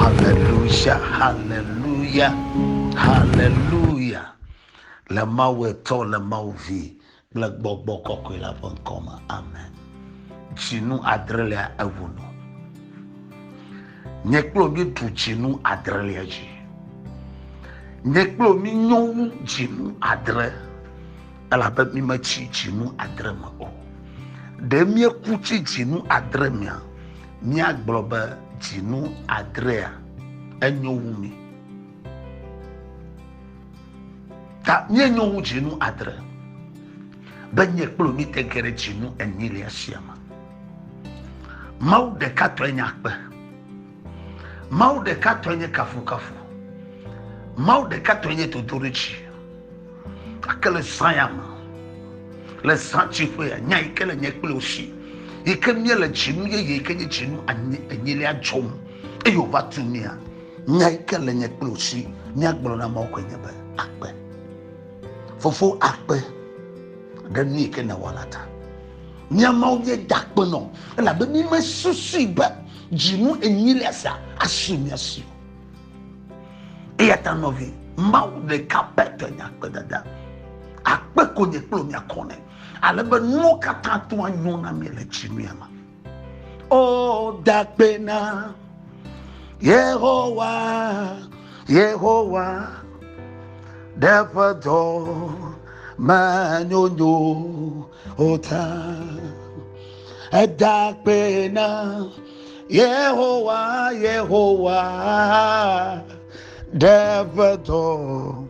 Hallelujah, hallelujah, hallelujah. Le Mawu Etɔ, le Mawu Vi kple Gbɔgbɔ Kɔkɔe la ƒe ŋkɔ me. Amen. Dzinu adrelia ewu nu. Nye kple wò míeɖu dzinu adrelia dzi. Nye kple wò míenyo wu dzinu adre elabe mímetsi dzinu adre me o. Ɖe míeku tsi dzinu adre mea, míagblɔ be dzinu adrea enyo wu mí. Ta míenyo wu dzinu adre be nye kple wò míte ge ɖe dzinu enyilia sia me. Mawu ɖekatɔe nye akpe. Mawu ɖekatɔe nye kafukafu. Mawu ɖekatɔe nye dodoɖedzi. Gake le zã ya me, le zã tsiƒea, nya yi ke le nye kple wò si, yi ke míele dzinu yeye yi ke nye dzinu enyilia dzɔm eye wòva tu mía, nya yi ke le nye kple wò si míagblɔ na Mawu koe nye be akpe. Fofo akpe ɖe nu yi ke nèwɔ la ta. Mía Mawu míeda akpe nɔ elabe mímesusui be dzinu enyilia sia asu mía si o. Eya ta nɔvi, Mawu ɖeka pɛ tɔe nye akpedada. Akpe ko nye kple miakɔ nɛ, ale be nuwo katã to anyo na mi le dzinuya me. O dakpe na Yehowa, Yehowa, ɖe eƒe dɔ menyonyo o ta. Edakpe na Yehowa, Yehowa, ɖe eƒe dɔ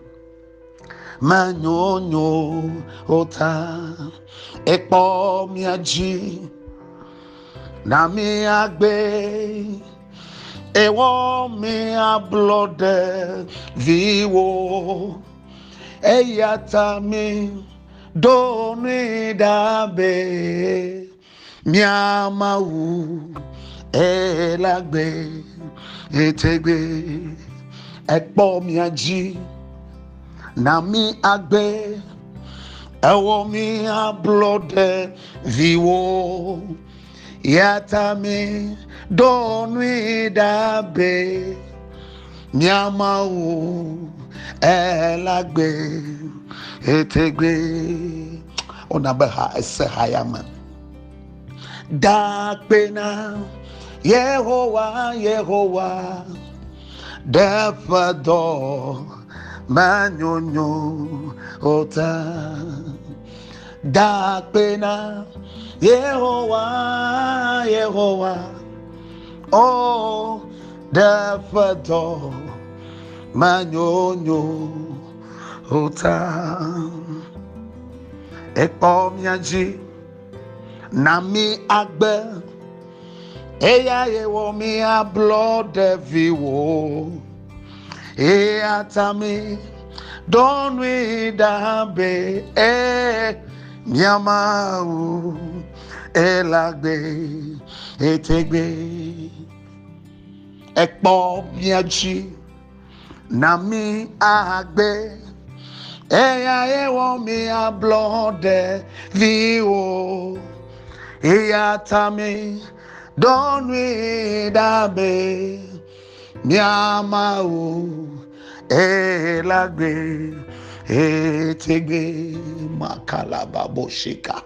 menyonyo o ta. Ekpɔ mía dzi na míagbe, ewɔ mí ablɔɖe viwo. Eya ta mí ɖo nui ɖa be Mía Mawu elagbe etegbe ekpɔ mía dzi na mí agbe ewɔ mí ablɔɖe viwo yata mí ɖo nui ɖa be mía Mawu elagbe etegbe. Wona be ha ese ha ya me. Dakpe na Yehowa, Yehowa, ɖe eƒe dɔ menyonyo o ta. Dakpe na Yehowa, Yehowa, o ɖe eƒe dɔ menyonyo o ta. Ekpɔ mía dzi na mí agbe, eya ye wɔ mí ablɔɖe viwo. Eya ta mí ɖɔ nui ɖa be e mía Mawu elagbe etegbe. Ekpɔ mía dzi na mí agbe. Eya ye wɔ mí ablɔɖe viwo. Eya ta mí ɖɔ nui ɖa be mía Mawu elagbe etegbe makalababoshika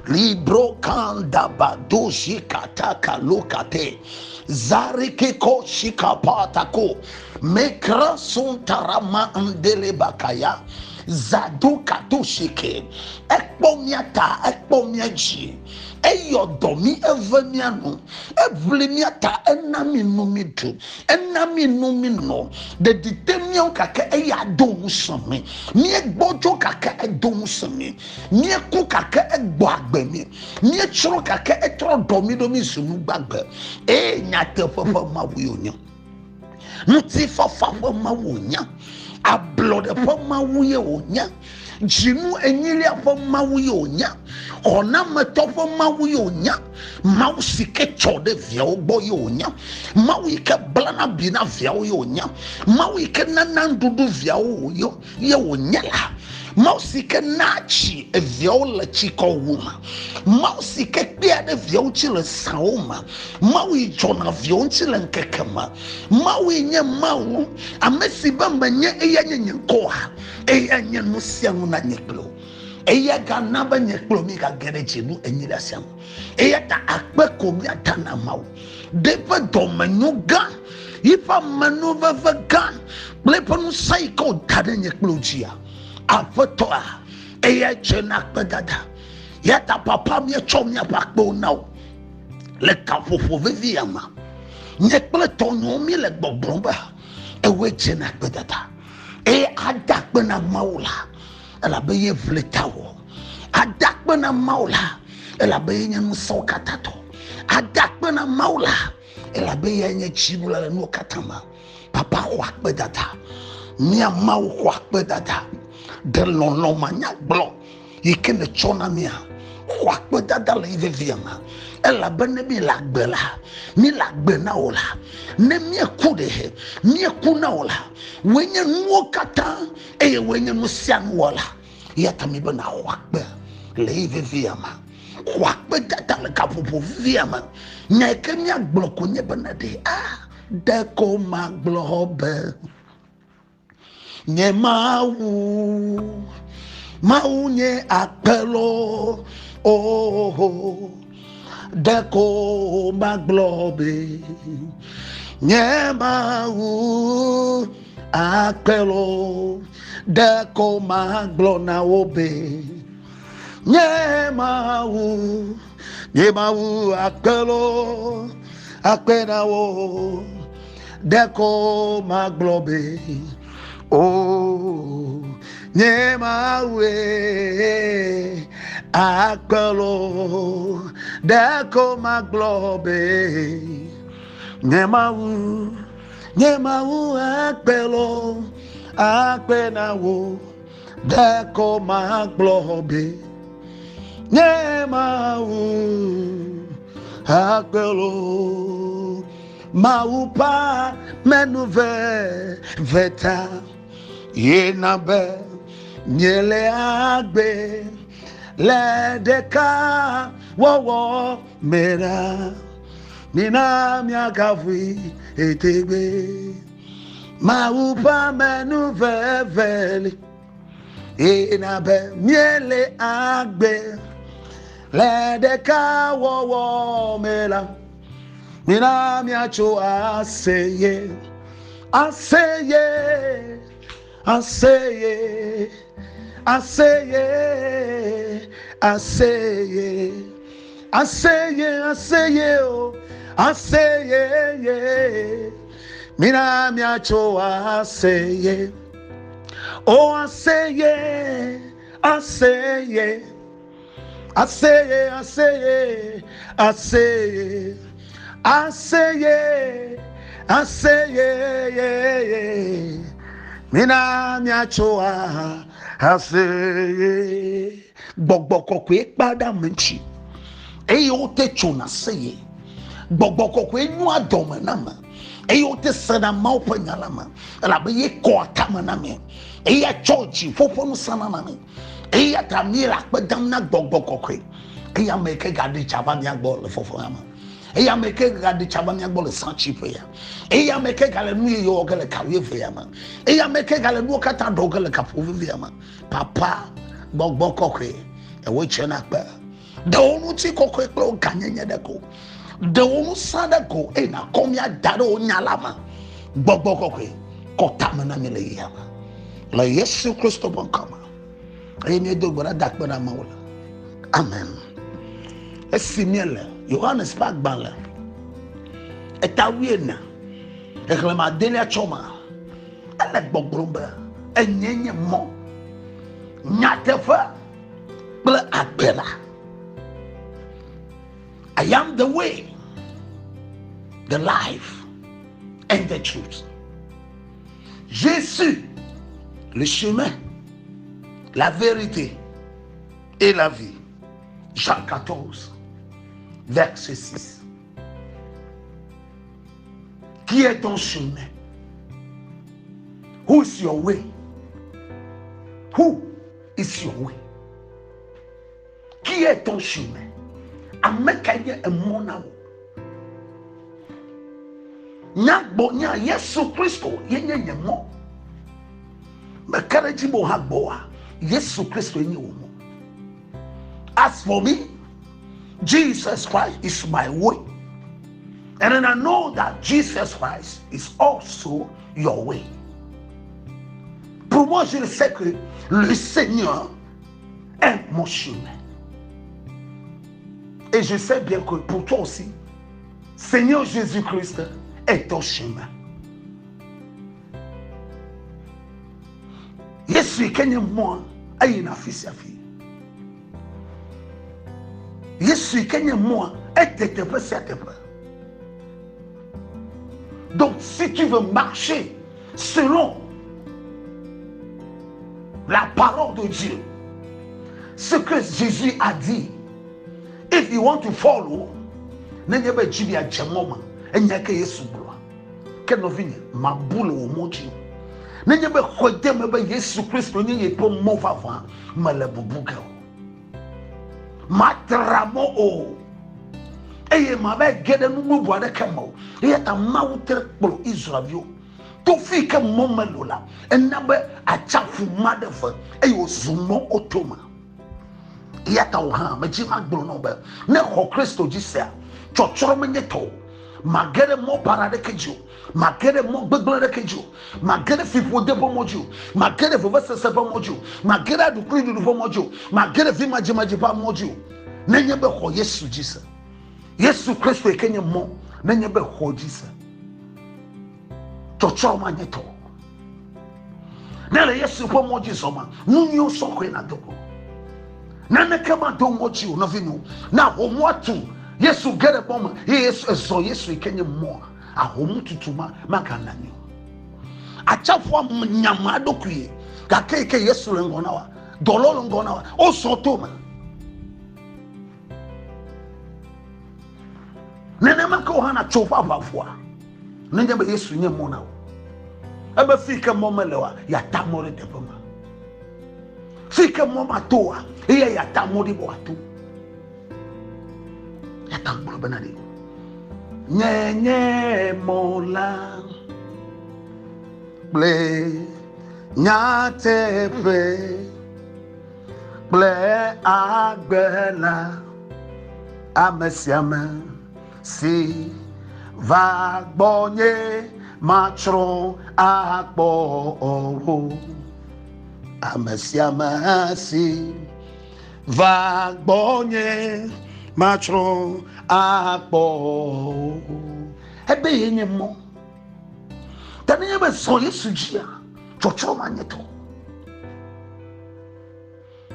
libro kanda badoshika taka lokate zarikeko shikapatako mekra suntarama ndele bakaya zadokatoshike ekpɔ mía ta ekpɔ mía dzi eyɔ dɔ mí eve mía nu eʋli mía ta ena mí nu mí ɖu ena mí nu mí nɔ ɖeɖi te míawo gake eya do ŋusẽ mí míegbɔdzɔ gake edo ŋusẽ mí míeku gake egbɔ agbe mí míetsrɔ̃ gake etrɔ ɖɔ mí ɖo mí zu nu gbagbe eye nyateƒe ƒe Mawu ye wònye ŋutifafa ƒe Mawu wònye ablɔɖe ƒe Mawu ye wònye dzinu enyilia ƒe Mawu ye wònye xɔnametɔ ƒe Mawu ye wònye Mawu si ke tsɔ ɖe viawo gbɔ ye wònye Mawu yi ke blana bi na viawo ye wònye Mawu yi ke nana nuɖuɖu viawo ye wònye la. Mawu si ke naa tsi eviawo le tsikɔwu me. Mawu si ke kpea ɖe viawo ŋuti le zãwo me. Mawu yi dzɔna viawo ŋuti le ŋkeke me. Mawu yi nye Mawu, ame si be menye eya nye nye ŋkɔa, eya nye nu sia nu na nye kple wò. Eya gana be nye kple wò mígage ɖe dzinu enyilia sia me. Eya ta akpe ko míada na Mawu ɖe eƒe dɔmenyo gã, yiƒe amenuveve gã kple eƒe ŋusẽ yi ke wòda ɖe nye kple wò dzia. Aƒetɔa, eya dze na akpedada. Ya ta papa míetsɔ míaƒe akpewo na wò le gaƒoƒo vevi ya me. Nye kple tɔnyewo míele gbɔgblɔm be ewɔe dze na akpedada. Eye ada akpe na Mawu la, elabe ye ʋli tawò. Ada akpe na Mawu la, elabe ye nye ŋusẽwo katã tɔ. Ada akpe na Mawu la, elabe ye nye dziɖula le nuwo katã me. Papa xɔ akpedada. Mía Mawu xɔ akpedada. Ɖe lɔlɔ̃ manyagblɔ yi ke nètsɔ na mía. Xɔ akpedada le yi vevia me. Elabe ne mi le agbe la, mi le agbe na wò la. Ne míeku ɖe, míeku na wò la. Wòe nye nuwo katã eye wòe nye nu sia nu wɔla. Eya ta mi be nàxɔ akpe le yi vevia me. Xɔ akpedada le gaƒoƒo vevia me. Nya yi ke míagblɔ ko nye bena ɖe a ɖeko magblɔ be nye Mawu, Mawu nye akpe loo, oho, ɖeko magblɔ be nye Mawu akpe loo, ɖeko magblɔ na wo be nye Mawu. Nye Mawu akpe loo, akpe na wo. Ɖeko magblɔ be, o nye Mawue akpe loo. Ɖeko magblɔ be, nye Mawu, nye Mawu akpe loo, akpe na wo. Ɖeko magblɔ be. Nye Mawu akpelo Mawu pa menu ve veta yena be miele agbe le ɖeka wɔwɔ me la mina miagavui etegbe Mawu ƒe amenuveve li. Yina be míele agbe le ɖekawɔwɔ me la, mina míatso aseye, aseye, aseye, aseye, aseye, aseye, aseye o, aseye, mina míatso aseye. O aseye, aseye, aseye, aseye, aseye, aseye, aseye, mina miatso aseye. Gbɔgbɔ kɔkɔe kpa ɖe ame ŋuti eye wote tsona aseye. Gbɔgbɔ kɔkɔe nyoa dɔme na ame eye wote sena Mawu ƒe nya la me elabe ye kɔa tame na mi eya tsɔ dziƒo ƒe ŋusẽ nana mi. Eya ta míele akpe dam na gbɔgbɔ kɔkɔe eya ame ke gaɖi tsa va mía gbɔ le fɔfɔya me. Eya ame ke gaɖi tsa va mía gbɔ le sãtsiƒe ya. Eya ame ke gale nu yeye wɔ ge le kawuievea me. Eya ame ke gale nuwo katã ɖɔ ge le gaƒo vevia me. Papa, gbɔgbɔ kɔkɔe, ewoe tse na kpe. Ɖe wò ŋuti kɔkɔe kple wò gãnyenye ɖe go. Ɖe wò ŋusẽ ɖe go eye nàkɔ mía da ɖe wò nya la me. Gbɔgbɔ kɔkɔe, kɔ tame na mí le yia me. Le Yesu Kristo ƒe ŋkɔ me. Eye míedo gbe ɖa da akpe na Mawu le. Amen. Esi míele Yohanes ƒe agbalẽ eta wuiene xexlẽme adelia tsɔ ma, ele gbɔgblɔm be enye nye mɔ, nyateƒe kple agbe la. I am the way, the life and the truth. Jésus, le chemin, la vérité et la vie. Jean 14, verset 6. Qui est ton chemin? Who is your way? Who? is your way? Qui est ton chemin? Ame kae nye emɔ na wò? Nyagbɔ nya Yesu Kristo ye nye nye mɔ. Meka ɖe edzi be wò hã gbɔwòa, Yesu Kristo ye nye wò mɔ. As for me, Jesus Christ is my way. And then I know that Jesus Christ is also your way. Pour moi, je sais que le Seigneur est mon chemin. Et je sais bien que pour toi aussi, Seigneur Jésus-Christ est ton chemin. Yesu yi ke nye mɔa, eyina afi sia afi. Yesu yi ke nye mɔa, ede teƒe sia teƒe. Donc, si tu veux marcher selon la parole de Dieu, ce que Jésus a dit, if you want to follow, nenye be dzi bia dze mɔ ma, enya ke Yesu gblɔa. Ke nɔvinye, mabu le wò mɔ dzi o. Nenye be xɔe de eme be Yesu Kristo nye yeƒe mɔ vavã, mele bubu ge o. Matra mɔ o. Eye mava ge ɖe nu bubu aɖeke me o. Eya ta Mawu te kplɔ Israelviwo to fi yi ke mɔ mele o la, ena be atsiaƒu ma ɖe ve eye wòzu mɔ woto me. Eya ta wò hã medzi magblɔ na wò be ne xɔ Kristo dzi sea, tsɔtsrɔ̃ menye tɔwò. Mage ɖe mɔ baɖa aɖeke dzi o. Mage ɖe mɔ gbegblẽ aɖeke dzi o. Mage ɖe fiƒode ƒe mɔ dzi o. Mage ɖe vevesese ƒe mɔ dzi o. Mage ɖe aɖukliɖuɖu ƒe mɔ dzi o. Mage ɖe vimadzimadzi ƒe mɔ dzi o. Nenye be xɔ Yesu dzi se. Yesu Kristo yi ke nye mɔ. Nenye be xɔ dzi se. Tsɔtsrɔ̃ manye tɔwò. Ne le Yesu ƒe mɔ dzi zɔma, nu nyuiwo sɔ koe nàdo go. Naneke mado ŋɔdzi o, nɔvinyewo. Ne ahomu atu Yesu ge ɖe mɔ me ye Yesu ezɔ Yesu yi ke nye mɔa, ahomu tutu ma maganɔ anyi o. Atsiaƒua nyama eɖokui gake yi ke Yesu le ŋgɔ na wa, dɔlɔwo le ŋgɔ na wa, wozɔ to me. Nenema ke wò hã nàtso woƒe aʋaƒua nenye be Yesu nye mɔ na wò. Ebe fi ke mɔ mele oa, yeata mɔ ɖe teƒe ma. Fi ke mɔ mato oa, eya yeata mɔ ɖi be wòato. Yata gblɔ bena ɖe, nye nye mɔ la kple nyateƒe. kple agbe la, ame sia ame si va gbɔnye matsrɔ̃ akpɔ o. Ame sia ame si va gbɔnye matsrɔ̃ akpɔ o. Ebe ye nye mɔ. Ta nenye be zɔ Yesu dzia, tsɔtsrɔ̃ manye tɔ.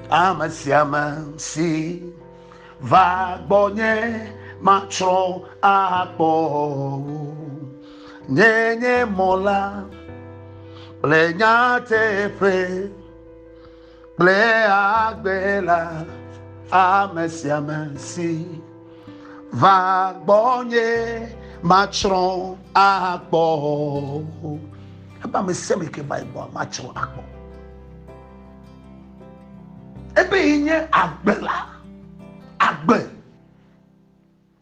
Ame sia ame si va gbɔnye matsrɔ̃ akpɔ o. Nye nye mɔ la kple nyateƒe kple agbe la. Ame sia ame si va gbɔnye matsrɔ̃ akpɔ o. Ebe ame sia ame ke va gbɔa matsrɔ̃ akpɔ. Ebe yi nye agbe la. Agbe.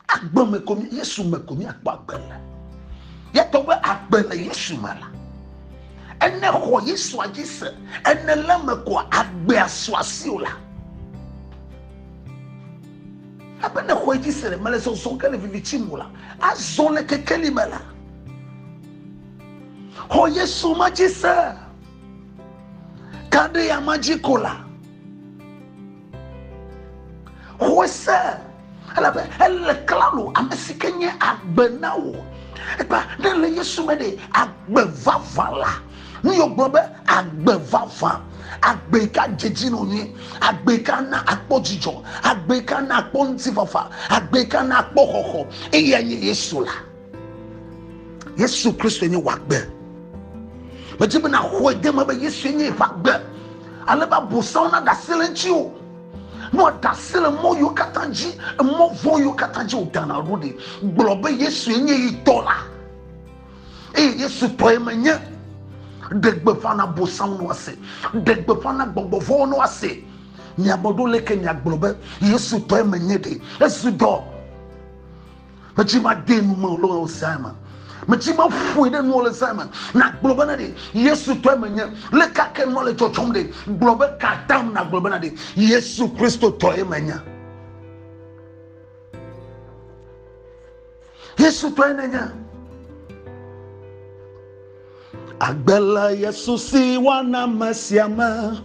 Agbe me ko Yesu me ko míakpɔ agbe le. Yetɔ be agbe le Yesu me la. Ene xɔ Yesua dzi se, ene le me ko agbea su asiwò la. Ebe ne xɔ edzi se le mele zɔzɔ ge le viviti me la, azɔ le kekeli me la. Xɔ Yesu ma dzi se. Ka ɖe ya ma dzi ko la. Xɔe se elabe ele klalo ame si ke nye agbe na wò. Ekpa ne le Yesu me ɖe agbe vavã la. Nu yɔ gblɔ be agbe vavã, agbe yi ke adze dzi nɔ nyuie, agbe yi ke ana akpɔ dzidzɔ, agbe yi ke ana akpɔ ŋutifafa, agbe yi ke ana akpɔ xɔxɔ, eyae nye Yesu la. Yesu Kristo nye wò agbe. Medzi be nàxɔe de eme be Yesue nye yeƒe agbe. Ale be Abosam naɖe asi le ŋuti o. Ne wòaɖe asi le mɔ yiwo katã dzi, emɔ vɔ̃ yiwo katã dzi wòdana ɖo ɖi. Gblɔ be Yesue nye yi tɔ la. Eye Yesu tɔe menye. Ɖe gbeƒã na bosaŋu ne woase. Ɖe gbeƒã na gbɔgbɔ vɔ̃wo ne woase. Miabɔ ɖo leke miagblɔ be Yesu tɔe menye ɖe. Ezu dɔ. Medzi made nu me le zã me. Medzi meƒoe ɖe nuwo le zã me. Nagblɔ bena ɖe Yesu tɔe menye. Leke ke nua le dzɔdzɔm ɖe. Gblɔ be katam nagblɔ bena ɖe Yesu Kristo tɔe menye. Yesu tɔe nenye. Agbe le Yesu si woana ame sia ame.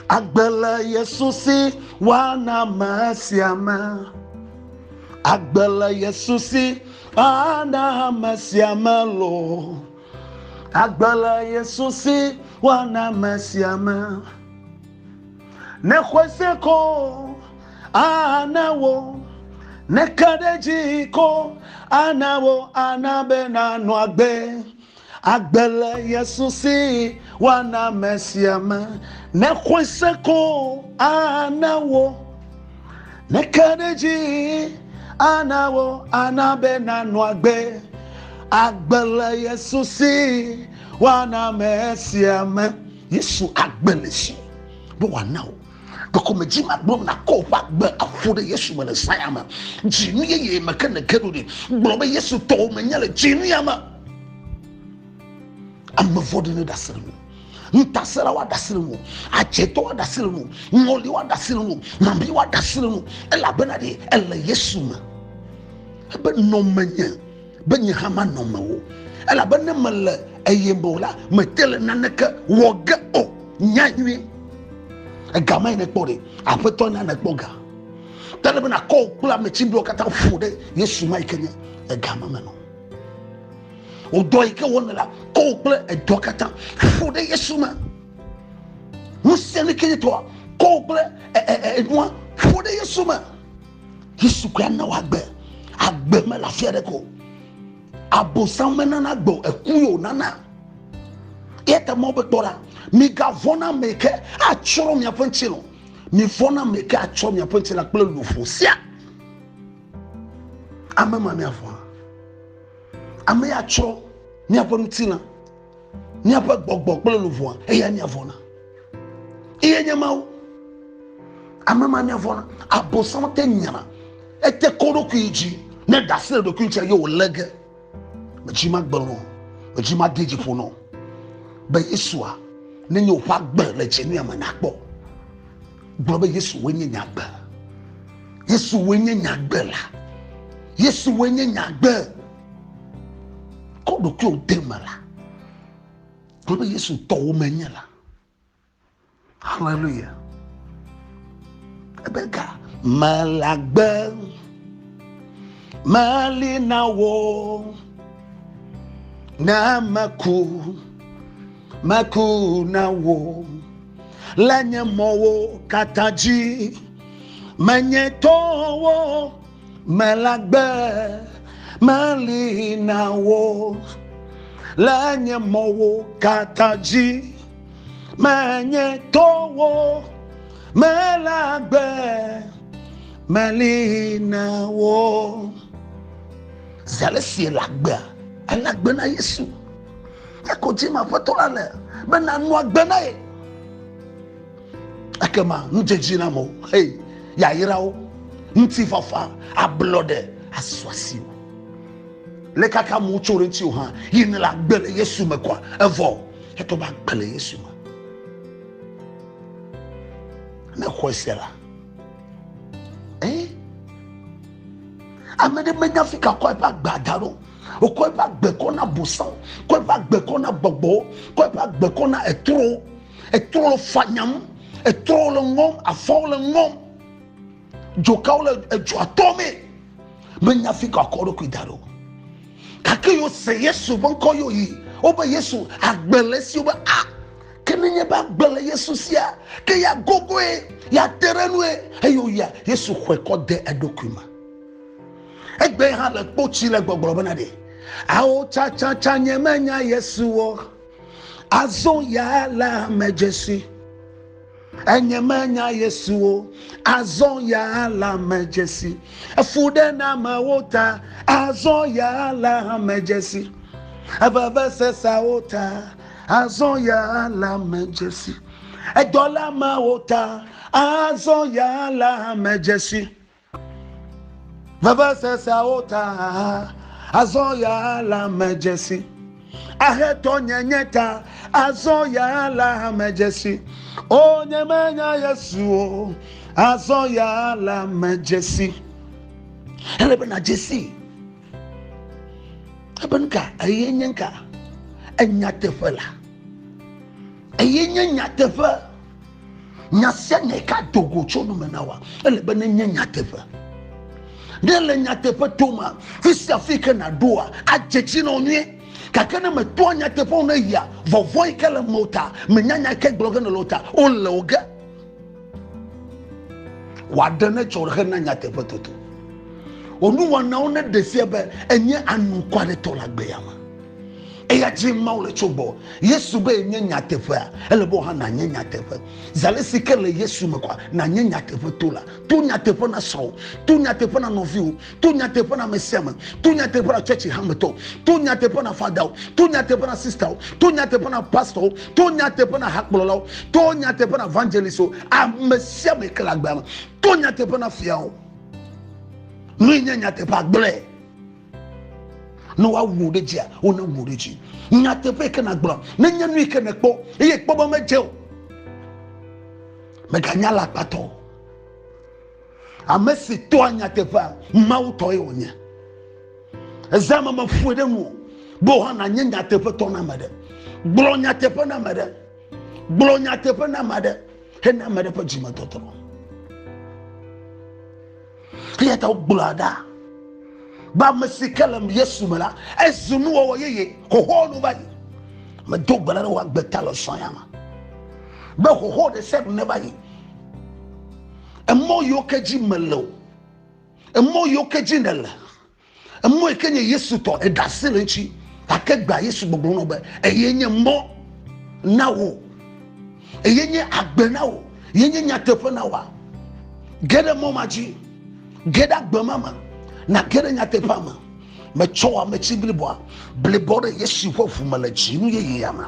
Agbe le Yesu si woana ame sia ame. Agbe le Yesu si woana ame sia ame lo. Agbe le Yesu si woana ame sia ame. Ne xɔe se ko ana wo. Ne ka ɖe dzi ko ana wo ana be nanɔ agbe. Agbe le Yesu si woana ame sia ame. Ne xɔe se ko ana wo. Ne ka ɖe dzi ana wo ana be nanɔ agbe. Agbe le Yesu si woana ame sia ame. Yesu agbe le si be wòana wò. Ɖeko medzi magblɔ nakɔ woƒe agbe aƒu ɖe Yesu me le zã ya me. Dzinu yeye me ke nège ɖo ɖi. Gblɔ be Yesu tɔwò menye le dzinu ya me. Ame vɔ̃ɖi ne ɖe asi le ŋu. Ŋutasẽla woaɖe asi le ŋu. Adzetɔ woaɖe asi le ŋu. Ŋɔli woaɖe asi le ŋu. Mami woaɖe asi le ŋu. Elabena ɖe ele Yesu me. Ebe nɔ menye be nye hã manɔ mewò. Elabe ne mele eye me o la, mete le naneke wɔ ge o. Nya nyuie. Ega ma yi nekpɔ ɖe, aƒetɔ na nekpɔ ga. Tele be nakɔ wò kple ame tsibliwo katã ƒo ɖe Yesu ma yi ke nye ega ma me nɔ. Wò dɔ yi ke wɔ nèle la, kɔ wò kple edɔ katã ƒo ɖe Yesu me. Ŋusẽ li ke nye tɔa, kɔ wò kple enua ƒo ɖe Yesu me. Yesu koe ana wò agbe. Agbe mele afi aɖeke o. Abosam menana agbe o, eku ye wònana. Eya ta Mawu be kpɔ ɖa, migavɔ̃ na ame yi ke atsrɔ̃ miaƒe ŋutilã o. Mivɔ̃ na ame yi ke atsrɔ̃ miaƒe ŋutilã kple luʋɔ sia. Ame ma miavɔ̃a? Ame ya atsrɔ̃ miaƒe ŋutilã, miaƒe gbɔgbɔ kple luʋɔa, eya miavɔ̃ na. Eye nye Mawu. Ame ma miavɔ̃ na. Abosam te nyana, ete kɔ ɖokui dzi ne ɖe asi le ɖokui ŋuti eye wòlé ge. Medzi magbe nɔ, medzi made dzi ƒo nɔ be Yesua nenye woƒe agbe le dzinua me nakpɔ. Gblɔ be Yesu woe nye nye agbe. Yesu woe nye nye agbe la. Yesu woe nye nye agbe. Kɔ ɖokuiwò de me la. Gblɔ be Yesu tɔwò menye la. Hallelujah. Ebe ga melagbe meli na wo ne meku meku na wo le nye mɔwo katã dzi menye tɔwo melagbe meli na wo le nye mɔwo katã dzi menye tɔwo mele agbe meli na wo. Zi ale si ele agbea, ele agbe na Yesu. Eko dzi ma aƒetɔ la le be nanɔ agbe na ye. Ekema nudzedzi na amewo, hei, yayrawo, ŋutifafa, ablɔɖe asu asiwò. Le kaka amewo tso ɖe ŋutiwò hã, yi nèle agbe le Yesu me koa, evɔ. Etɔ be agbe le Yesu me. Ne xɔe se la, ee, ame ɖe menya fi ka kɔ eƒe agbe ada ɖo. Wokɔ eƒe agbe kɔ na bosãwo, kɔ eƒe agbe kɔ na gbɔgbɔwo, kɔ eƒe agbe kɔ na etrowo. Etrowo le fanyam, etrowo le ŋɔm, afɔwo le ŋɔm, dzokawo le edzoa tɔmee. Menya fi ka kɔ ɖokui da ɖo. Gake yewo se Yesu ƒe ŋkɔ yewo yi. Wobe Yesu agbe le esi wobe a ke nenye be agbe le Yesu sia ke ya gogoe ya te ɖe nue eye woyia Yesu xɔe kɔ de eɖokui me. Egbe hã le kpo tsi le gbɔgblɔ bena ɖe awo tsatsatsa nye menya Yesu o azɔ ya la medzesi. Enye menya Yesu o, azɔ ya la medzesi. Efu ɖe na amewo ta, azɔ ya la medzesi. Eveveseseawo ta, azɔ ya la me dzesi. Edɔleamewo ta, azɔ ya la me dzesi. Veveseseawo ta, azɔ ya la me dzesi. Ahetɔ nyenye ta, azɔ ya la me dzesi. O nye menya Yesu o, azɔ ya la me dzesi. Ele be nàdze sii. Ebe nuka? Eye nye nuka? Enyateƒe la. Eye nye nyateƒe. Nya sia nya yi ka do go tso nu me na wa, ele be nenye nyateƒe. Ne le nyateƒe toma, fi sia fi ke nàɖoa, adze tsi na wò nyuie. Gake ne metoa nyateƒe ne yia, vɔvɔ̃ yi ke le mewò ta, menya nya yi ke gblɔ ge nèle o ta, wole wò ge. Wòaɖe ne tsɔ hena nyateƒe toto. Wò nuwɔnawo neɖe fia be enye anukwaretɔ le agbe ya me. Eya dzi Mawu le tso gbɔ. Yesu be yenye nyateƒea, ele be wò hã nànye nyateƒe. Zi ale si ke le Yesu me koa, nànye nyateƒe tola. To nyateƒe na srɔ̃wò, to nyateƒe na nɔviwò, to nyateƒe na ame sia ame, to nyateƒe na tsɔtsi hametɔwo, to nyateƒe na fadawo, to nyateƒe na sistawo, to nyateƒe na pastɔwo, to nyateƒe na hakplɔlawo, to nyateƒe na evangelistwo, ame sia ame ke le agbea me, to nyateƒe na fiawo. Nui nye nyateƒe agblɔe. Ne woawu ɖe dzia, wone wu ɖe dzi. Nyateƒe ke nagblɔ, nenye nui ke nèkpɔ eye kpɔ be medze o. Mèganya alakpatɔ o. Ame si toa nyateƒea, Mawu tɔe wònye. Ezã me meƒoe ɖe nu o, be wò hã nànye nyateƒetɔ na ame aɖe. Gblɔ nyateƒe na ame aɖe. Gblɔ nyateƒe na ame aɖe hena ame aɖe ƒe dzimetɔtrɔ. Eya ta wogblɔa ɖa be ame si ke le Yesu me la, ezu nuwɔwɔ yeye, xoxoa nu va yi. Medo gbe ɖa ɖe wò agbe ta le sɔ̃ ya me be xoxo ɖe sia ɖe neva yi. Emɔ yiwo ke dzi mele o, emɔ yiwo ke dzi nèle, emɔ yi ke nye Yesu tɔ, eɖe asi le eŋuti. Gake gbea Yesu gbɔgblɔ nɔ be, eye nye mɔ na wò, eye nye agbe na wò, ye nye nyateƒe na wòa. Ge ɖe mɔ ma dzi, ge ɖe agbe ma me, nàge ɖe nyateƒea me. Metsɔ wò ametsi bliboa blibɔ ɖe Yesu ƒe ʋu me le dzinu yeyea me.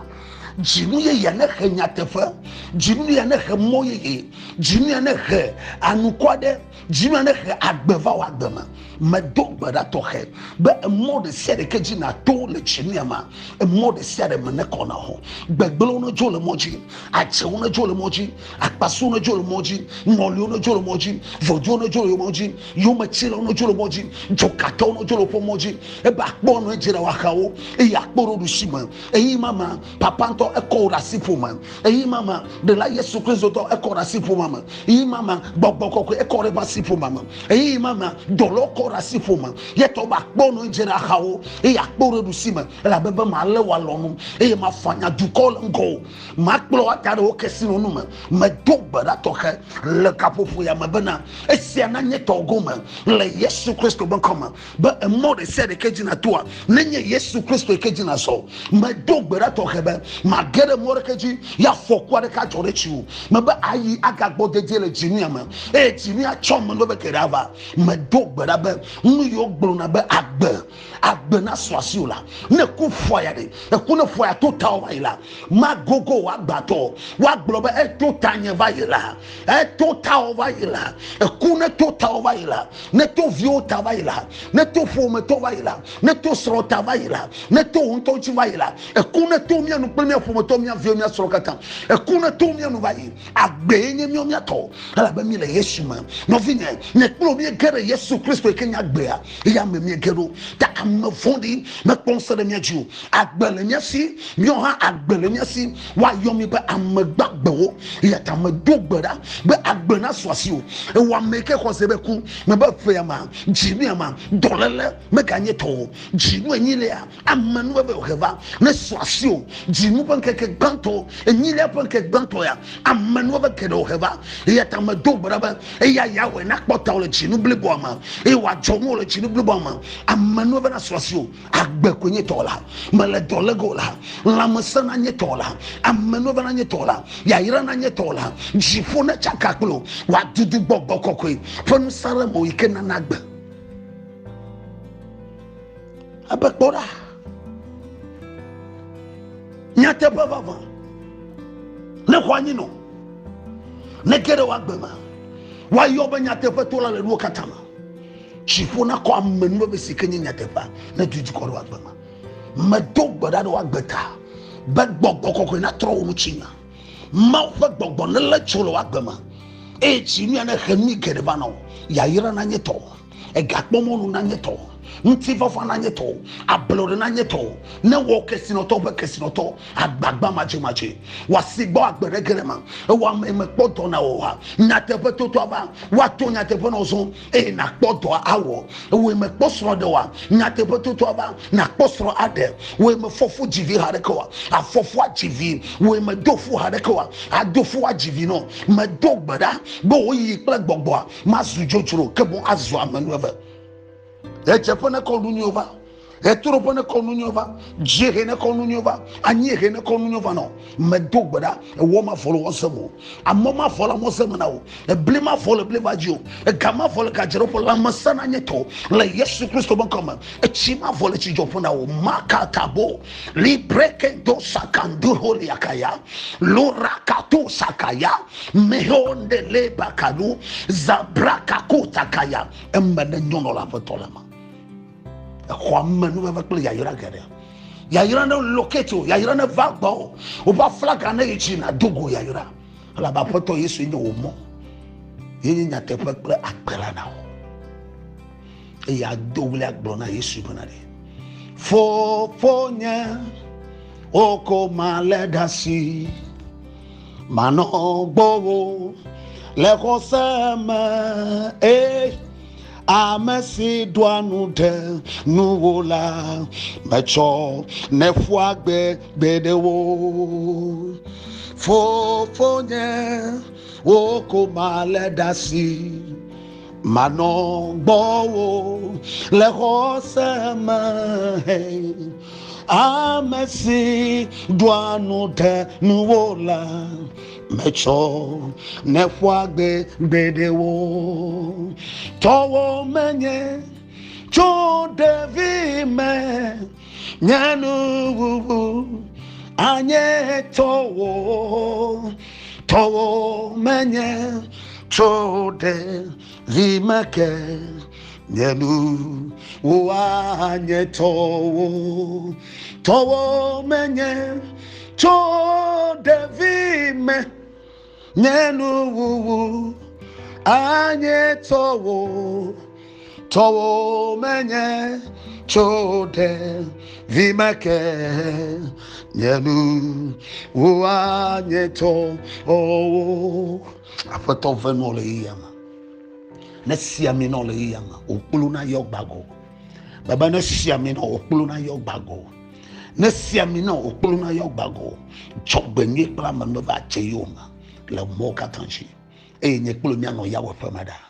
Dzinu yeyea nehe nyateƒe, dzinu yeyea nehe mɔ yeye, dzinu yeyea nehe anukwaɖe, dzinu yeyea nehe agbe va wò agbe me. Medo gbe ɖa tɔxɛ be emɔ ɖe sia ɖe ke dzi nàto le dzinu ya mea, emɔ ɖe sia ɖe me nekɔ na wò. Gbegblẽwo nedzo le mɔ dzi, adzewo nedzo le mɔ dzi, akpasuwo nedzo le mɔ dzi, ŋɔliwo nedzo le mɔ dzi, vɔ̃ɖiwo nedzo le mɔ dzi, yometsilawo nedzo le mɔ dzi, dzokatɔwo nedzo le woƒe mɔ dzi. Ebe akpɔ nu edzi ɖe woaxawo eye akpɔ ɖe ɖusi me. Eyi ma me papa ŋutɔ ekɔ wò ɖe asi ƒome. Eyi ma me ɖela Yesu Kristo tɔ ekɔ ɖe asi ƒome me. Eyi ma me gbɔgbɔ kɔkɔe ekɔ ɖe eƒe asi ƒome me. Eyi ma me dɔlɔwo kɔ ɖe asi ƒome. Yetɔ be akpɔ nu edzi ɖe axawo eye akpɔ ɖe ɖusi me. Elabe be malé wò alɔnu eye mafanya dukɔwo le ŋgɔwò. Makplɔ wo ada ɖe wò kesinɔnu me. Medo gbe ɖa tɔxɛ le gaƒoƒo ya me bena esia nanye tɔwò gome le Yesu Kristo ƒe ŋkɔ me be emɔ ɖe sia ɖe ke dzi nàtoa, nenye Yesu Kristo ke dzi nàzɔ. Medo gbe ɖa tɔxɛ be mage ɖe mɔ ɖeke dzi ya afɔku aɖeke adzɔ ɖe tsiwò. Mebe ayi agagbɔ dedie le dzinu ya me eye dzinu ya tsɔ amenuveve geɖe ava. Medo gbe ɖa be nu yiwo gblɔna be agbe agbe nasu asiwò la, ne ku ƒoa ya ɖe, eku ne ƒoa ya to tawò va yi la, magogo wò agbatɔ o. Woagblɔ be eto tanye va yi la, eto tawò va yi la, eku ne to tawò va yi la, ne to viwò ta va yi la, ne to ƒometɔ va yi la, ne to srɔ̃ ta va yi la, ne to wò ŋutɔ ŋuti va yi la, eku ne to mía nu kple mía ƒometɔ, mía viwo, mía srɔ̃ katã, eku ne to mía nu va yi. Agbee nye míawo mía tɔ, elabe míele Yesu me. Nɔvinye, nye kple wò míege ɖe Yesu Kristo yi ke nye agbea, eya me míege ɖo. Ta ame vɔ̃ɖi mekpɔ ŋusẽ ɖe mía dzi o. Agbe le mía si, míawo hã agbe le mía si. Woayɔ mí be ame gbagbewo. Eya ta medo gbe ɖa be agbe nasu asiwò. Ewɔ ame yi ke xɔ se be ku mebe ƒea ma, dzinua ma, dɔléle meganye tɔwò o. Dzinu enyilia, amenuveve wòhe va ne su asiwò. Dzinu ƒe ŋkeke gbãtɔ, enyilia ƒe ŋkeke gbãtɔ ya, amenuveve geɖe wòhe va. Eya ta medo gbe ɖa be eya Yahweh nakpɔ tawò le dzinu bliboa me eye wòadzɔ nuwò le dzinu bliboa me. Amenuveve nasu asiwò. Agbe koe nye tɔwò la. Mele dɔ lé ge o la. Lãmesẽ nanye tɔwò la. Amenuveve nanye tɔwò la. Yayra nanye tɔwò la. Dziƒo netsaka kple wò. Wòadudu gbɔgbɔ kɔkɔe ƒe ŋusẽ ɖe mewò yi ke nana agbe. Ebe kpɔ ɖa. Nyateƒe vavã ne xɔ anyi nɔ ne ge ɖe woagbe me woayɔ be nyateƒetola le nuwo katã me. Dziƒo nakɔ amenuveve si ke nye nyateƒea ne du dzi kɔ ɖe woagbe me. Medo gbe ɖa ɖe woagbe ta be gbɔgbɔ kɔkɔe natrɔ wo ŋutinya. Mawu ƒe gbɔgbɔ nelé tso le woagbe me eye dzinua nehe nui geɖe va na wo. Yayra nanye tɔwò. Egakpɔmɔnu nanye tɔwò, ŋutifafa nanye tɔwò, ablɔɖe nanye tɔwò. Ne wɔ kesinɔtɔ ƒe kesinɔtɔ, agbagba madzemadze, wòasi gbɔ agbe ɖe ge ɖe ma. Ewɔ ame mekpɔ dɔ na wò oa? Nyateƒe toto ava, woato nyateƒe na wò zɔ eye nàkpɔ dɔ awɔ. Ewɔe mekpɔ srɔ̃ ɖe oa? Nyateƒe toto ava, nàkpɔ srɔ̃ aɖe. Wòe mefɔ fu dzi vi haɖeke oa? Àfɔ fu adzi vi. Wòe medo fu haɖeke oa? Ado fu adzi vi nɔ. Medo gbe ɖa be wò yiyi kple gbɔgbɔa mazu dzodzro ke boŋ azu amenueve. Ɣedzeƒe nekɔ nu nyuiwo va, ɣetoɖoƒe nekɔ nu nyuiwo va, dziehe nekɔ nu nyuiwo va, anyiehe nekɔ nu nyuiwo va nɔ. Medo gbe ɖa, ewɔ mavɔ le wɔze me o, amɔ mavɔ le amɔze me na o, ebli mavɔ le bli va dzi o, ega mavɔ le gadzraɖoƒe, lãmesẽ nanye tɔ le Yesu Kristo ƒe ŋkɔ me, etsi mavɔ le tsidzɔƒe na o. Makatabo librekendo sakanduholiakaya lorakatu sakaya mehonde lebakalu zabrakakutakaya. Eme ne nyɔnɔ le aƒetɔ le me. Exɔ amenuveve kple yayra geɖe. Yayra ne locate o, yayra ne va gbɔ o. Woƒe aflaga ne yi dzi nàdo go yayra. Elabe Aƒetɔ Yesu nye wò mɔ. Ye nye nyateƒe kple agbe la na wò. Eye ado ɣli agblɔ na Yesu bena ɖe, Fofonye, wò ko malé ɖe asi, manɔ gbɔwò le xɔse me. Ee, ame si ɖoa nu ɖe nuwò la, metsɔ nèƒua gbe gbeɖe o. Fofonye, wò ko malé ɖe asi, manɔ gbɔwò le xɔse me. Ame si ɖoa nu ɖe nuwò la, metsɔ nèƒua gbe gbeɖe o. Tɔwò menye tso ɖevi me, nye nuwuwu anye tɔwò. Tɔwò menye tso ɖevi me ke, nye nuwuwu anye tɔwò. Tɔwò menye tso ɖevi me, nye nuwuwu anye tɔwò. Tɔwò menye tso ɖevi me ke, nye nuwuwu anye tɔwò. Aƒetɔ ve nɔ le yeyea me. Ne si ami nɔ le yeyea me, wòkplo na yɔ gbago. Baba ne si ami nɔ wòkplo na yɔ gbago. Ne si ami nɔ wòkplo na yɔ gbago. Dzɔgbenyui kple amenuveve adze yowòme le mɔwo katã dzi. Eye nye kple míanɔ Yahweh ƒe me ɖaa.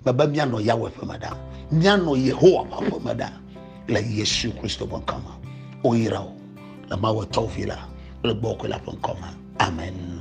Baba míanɔ Yahweh ƒe me ɖaa. Míanɔ Yehowa ƒe aƒe me ɖaa le Yesu Kristo ƒe ŋkɔ me. Woyra wò le Mawu Etɔ Vi la kple Gbɔgbɔ Kɔkɔe la ƒe ŋkɔ me. Amen.